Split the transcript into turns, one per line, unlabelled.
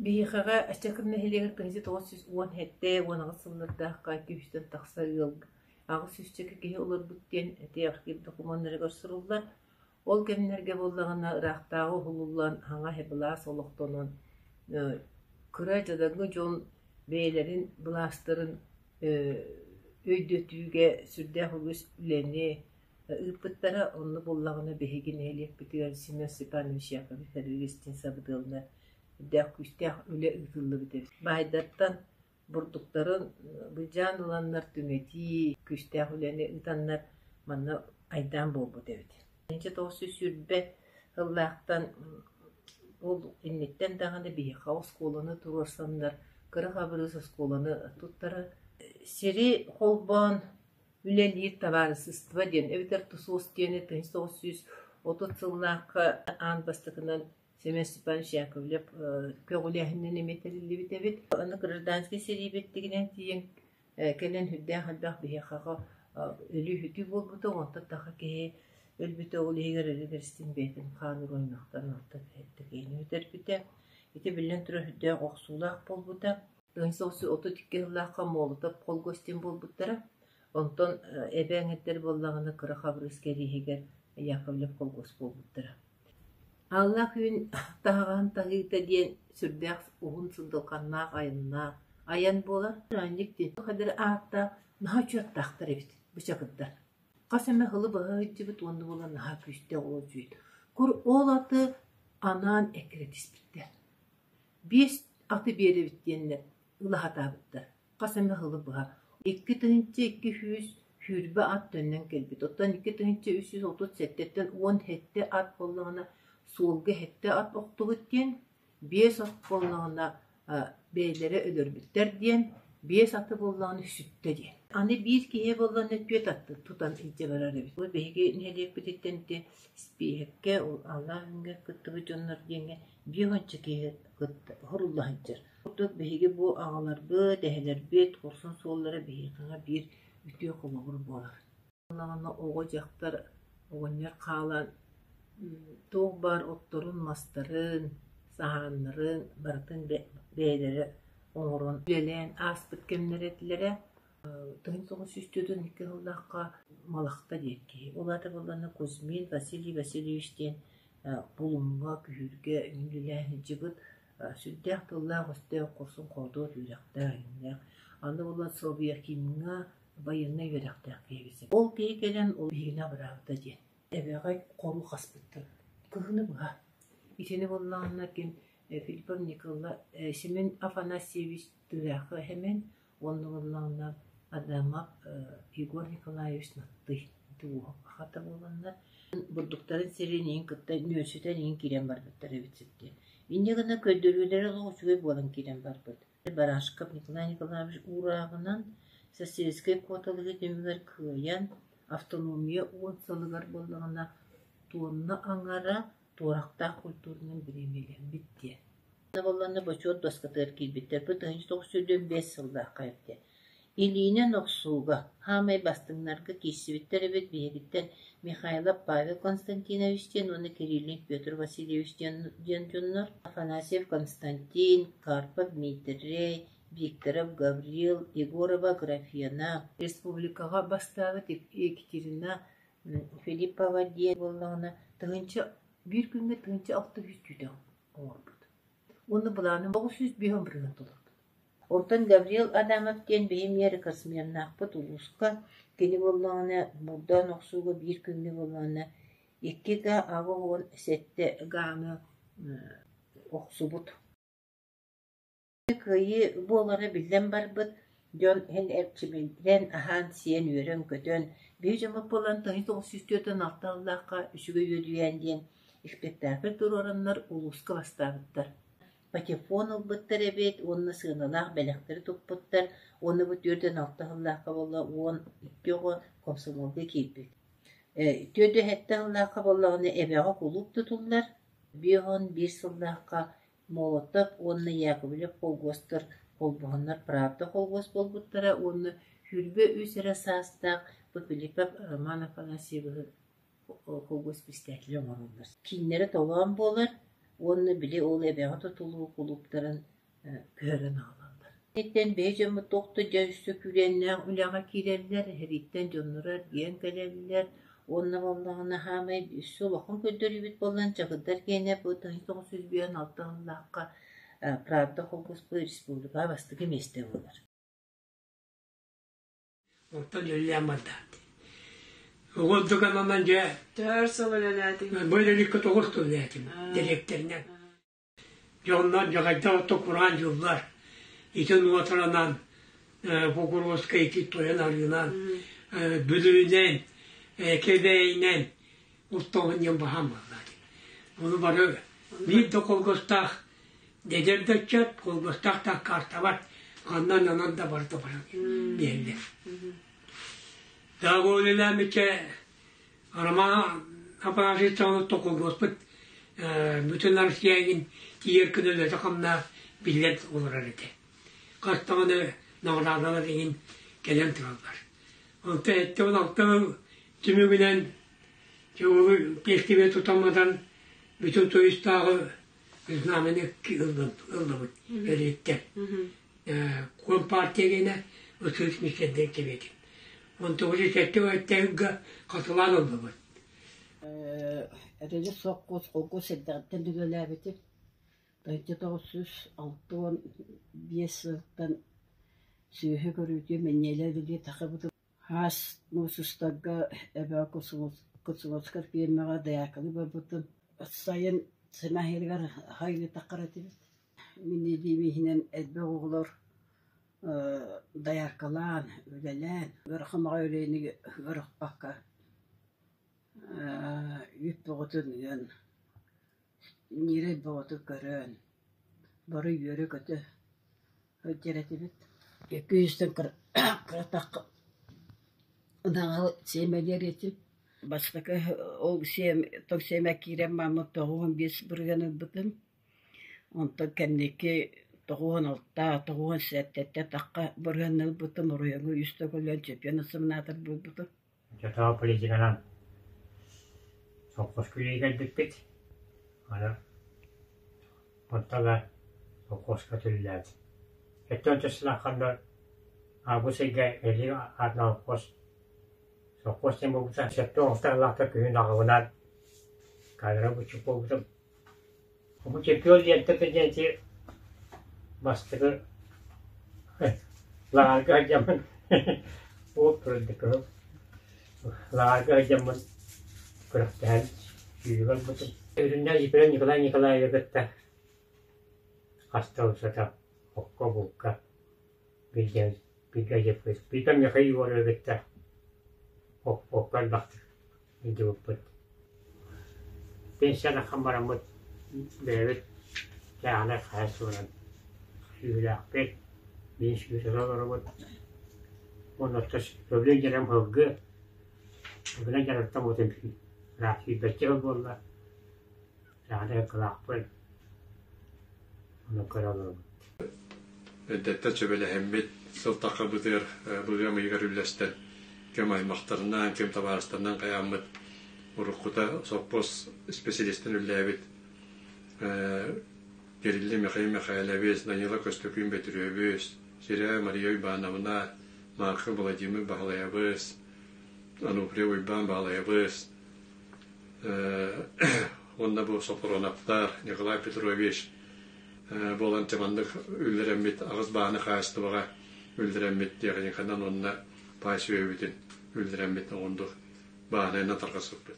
Биһиэхэҕэ Аччакыр нэһилиэгэр 1917-18 сыллардаахха 200-тэн тахса ыал аҕыс сүүсчэкэ киһи олорбут диэн этиэхтиир докумуоннарыгар суруллар. Ол кэмнэргэ буоллаҕына ыраахтааҕы уһулуллан хаҥа былаас олохтонон кыра дьадаҥы дьон бэйэлэрин былаастарын өйдөтүүгэ сүрдээх үгүс үлэни ыыппыттара. Онно буоллаҕына биһиги нэһилиэкпитигэр Семен Степанович Яковлев Эргистин сабыдыалынан сүрдээх күүстээх үлэ ыытыллыбыт эбит. Баайдартан бурдуктарын былдьаан ыланнар түҥэтии күүстээх үлэни ыытаннар манна айдаан буолбут эбит. 1920 сыллаахтан ол инниттэн даҕаны биһиэхэ оскуоланы туруорсаннар кыра хабырыыс оскуоланы туттара сири холбоон үлэлиир табаарысыстыба диэн эбэтэр ТУСОС диэни 1930 сыллаахха аан бастакынан Семен Степанович Яковлев көҕүлээһининэн эмиэ тэриллибит эбит. Аны гражданскай сэрии бэттигинэн тиийэн кэлэн сүрдээх элбэх биһиэхэ өлүү-сүтүү буолбута, онтон таха киһи өлбүтэ, ол иһигэр өлүгэр бэйэтин хаан уруймахтан алта сэттэ киһини сүтэрбитэ. Ити биллэн турар сүрдээх охсуулаах буолбута. 1932 сыллаахха Молотов холгостин буолбуттара. Онтон эбэ эҥэрдэр буоллаҕына Кыра Хабырыыс кэриэһигэр Яковлев холгос буолбуттара. Ааллаах Үүн таһаҕаһын таһыыта диэн сүрдээх уһун сындылҕаннаах айаннаах айан буолар. Ыраанньык диэн хадыр ааттаах наһаа учуоттаахтар эбит бычакырдар. Хас эмэ сылы быһа сылдьыбыт уонна буолан наһаа күүстээх уол дьүөт. Кур ол аты анаан эккирэтиспиттэр. Биэс аты биэрэбит диэннэр ыла сатаабыттар. Хас эмэ сылы быһа. 22 220 ат төннөн кэлбит. Оттон 2337-ттэн 17 ат буоллаҕына, суолга сэттэ ат охтубут диэн, биэс ат буоллаҕына бэйэлэрэ өлөрбүттэр диэн, биэс аты буоллаҕына сүттэ диэн. Аны биир киһи буоллаҕына түөрт аты тутан илдьэ барар эбит. Бу биһиги нэһилиэкпититтэн ити испииһэккэ ол Аллаах күҥҥэ кыттыбыт дьоннор диэҥҥэ биир уонча киһи кытта хорулла сылдьар. Курдук биһиги бу аҕаларбыт, эһэлэрбит хорсун суоллара биһиэхэҕэ биир үтүө холобур буолар. Онно оҕо-дьахтар оҕонньор хаалан туох баар отторун-мастарын, саһааннарын барытын бэйэлэрэ оҥорон үлэлээн ааспыт кэмнэрэ этилэрэ. 1942 сыллаахха Малахта диэн киһи. Ол аата буоллаҕына Кузьмин Василий Васильевич диэн Булуҥҥа, Күһүүргэ үлэлээн сылдьыбыт сүрдээх тыллаах-өстөөх, хорсун хоодуот үөрэхтээх, иҥнээх. Аны буолан Совьякимҥа байыаннай үөрэхтээх киһи Ол киһи кэлэн ол биһигини абыраабыта диэн. Эбэҕэ хоруу хаспыттар. Кыһыны быһа. Итини буоллаҕына ким Филиппов Никола Семен Афанасьевич Тыраахы эһэмэн уонна буоллаҕына Адамов Егор Николаевич Наттый хата буоланнар бурдуктарын сирин иин кытта нүөсүтэн иин киирэн барбыттар эбит сирдиэн. Инньэ гына көрдөрүүлэрэ олох үчүгэй буолан киирэн барбыт. Барашков Николай Николаевич уурааҕынан социалистическай куоталаһыы түмүгэр кыайан, автономия уон сылыгар буоллаҕына туонна аҥара туорахтаах культуранан бириэмийэлэммит диэн. Буоллаҕына бочуот дуоскатыгар киирбиттэр. Бу 1925 сыллаахха эбитэ. Илиинэн охсууга хаамай бастыҥнарга киирсибиттэр эбит биһигиттэн Михайлов Павел Константинович диэн уонна Кириллин Петр Васильевич диэн, диэн дьоннор, Афанасьев Константин, Карпов Дмитрий, Викторов Гаврил, Егорова Графена, республикаҕа бастаабыт Екатерина Филиппова диэн буоллаҕына тыһыынча биир күҥҥэ 1600 түүтэ оҥорбут. Уонна былаанын 950 бырыһыан толорбут. Онтон Гаврил Адамов диэн биһи эмиэ рекордсменнаахпыт улууска. Кини буоллаҕына булдаан охсууга биир күҥҥэ буоллаҕына икки га 87 гааны охсубут. Кыайыы буолара биллэн барбыт дьон иһин эрчимирэн, аһаан-сиэн, үөрэн-көтөн, биһи дьоммут буолан 1946 сыллаахха «Үчүгэй үөдүйээн» диэн испэктээкил туруораннар улууска бастаабыттар. Патефон ылбыттар эбит уонна сыаналаах бэлэхтэри туппуттар уонна бу 46 сыллаахха буолла 12 оҕо комсомолга киирбит. 47 сыллаахха буоллаҕына Эбэҕэ кулууп тутуллар, 51 сыллаахха Молотов уонна Яковлев холкуостар холбоһоннор Правда холкуос буолбуттара уонна 23 эрэ саастаах Филиппов Роман Афанасьевиһы холкуос председателэ оҥороллор. Кииннэрэ толоон буолар уонна били ол эбэҕэ тутулуу кулууптарын Көһөрөн аҕалаллар. Итинтэн бэйэ дьоммут туох да дьэ өссө күүрээннээх үлэҕэ киирэллэр, эһэрииттэн дьонноро эргийэн кэлэллэр уонна буоллаҕына саамай өссө улахан көрдөрүүбүт буоллан Чакырдар киэнэ бу 1956 сыллаахха Правда холкуоспут республикаҕа бастакы миэстэ буолар.
Онтон үлэлээн барда. Оҕолдук ананан дьэ
Төһөр сыл үлэлээтиҥ?
Бу үлэликкэ тоҕус сыл үлэлээтим дириэктэринэн. Дьоннор дьаҕайдар ото кураан дьыллар ити нуотаранан Покровскай ити тойон арыынан Бүлүүнэн Кэбээйинэн оттооһун диэн баһаам буолла. Ону бары биир да холкуостаах эдэр да ыччат холкуостаах да аккаастабат ханнан анан да барыта баран биэрдэ. Дагы үлэлээммиччэ Роман Афанасьевич холкуоспут бүтүн Россия игин тиийэр күн үлэтэ-хамнаһа биллэн олорор этэ. Хас даҕаны наҕараадалар игин кэлэн тураллар. Онтон 76 сыл түмүгүнэн пиэстибэ тутамматан бүтүн Союзтааҕы знамени ыллыбыт эриттэн. Компартия гэнэ ысыыс миссэрдэр кэбиэтим. Онтубут сэттэ өттөһүггэ хатылаан ыллыбыт.
Эрили сопхуос холкуос эрдэҕиттэн үлэлээбитим. 1965 сылтан сүөһү көрүүтүн мэнньиэлэ үлэлии тахсыбытым. Хаас муус устарга эбээ Куцеводскай фирмаҕа дояркалыы барбытым. Сайын сэмэһииригэр хайыытаххар этибит. Мин илиим иһинэн элбэх оҕолор дояркалаан, үлэлээн, ыарахан баҕайы үлэни ыарахпакка үүт бөҕөтүн ыан, ньирэй бөҕөтүн көрөн, бары үөрэ-көтө сылдьар этибит. Икки-үстэн кыратахха ынаҕы сиэмэлиэр этим. Бастакы ол сиэмэ киирэн бараммыт 95 бырыһыан ылбытым. Онтон кэнники 96, 97 тахха бырыһыан ылбытым, оройуоҥҥа үс төгүлүн чемпион осеменатор буолбутум.
Оччотооҕу политиканан совхоз күлүүгэ кэлбиппит. Аны онтон ыла совхозка түллээт. Өттөн сылаахханна август ыйга Элии аатынан совхоз совхоз диэн буолбута. Сэттэ уон алта күһүн аҕабынаан камера буччук буолбутум. Бу чемпион лиэнтэтэ диэн ити бастакы лааҕырга сылдьаммын ол туран лааҕырга сылдьаммын күрэхтэһэн сүүрүгэр ылбытым. Үрүннээх Ефрем Николай Николаевы кытта хаста ылсата окко булка бииргэ бииргэ Питер Михаил Егоровы кытта окко элбэхтик Ыйдыбыппыт. Пенсияны бараммыт бэйэбит чааһынай хаһаайыстыбанан сүөһүлээхпит, биир сүөһү олоробут. Уонна оттон сөбүлээн дьарыгым сылгы, сылгынан дьарыктаммытым ыраах сүүрбэччэ сыл буолла. Чааһынай сылгылаахпын, ону көрө олоробут.
Эрдэттэн сүбэлэһэммит, сыл таххабытыгар быгыам ыйыгар үллэстэн, ким аймахтарынан, ким табаарыстарынан хайааммыт, уруккута сопхуос специалистын үллээбит Кирилли Михаил Михайлович, Данила Көстөкүүн Бөтүрүөбүс, Сирэ Мария Уйбаановна, Марха Владимир Баһылайабыс, Ануфрий Уйбаан Баһылайабыс, уонна бу Соппуруонаптар, Николай Петрович, буолан маннык үллэрэммит аҕыс бааны хаһаайыстыбаҕа үллэрэммит тиэхиньиканан уонна паай сүөһүбүтүн үллэрэммит оҕундук бааһынайынан тарҕаспыппыт.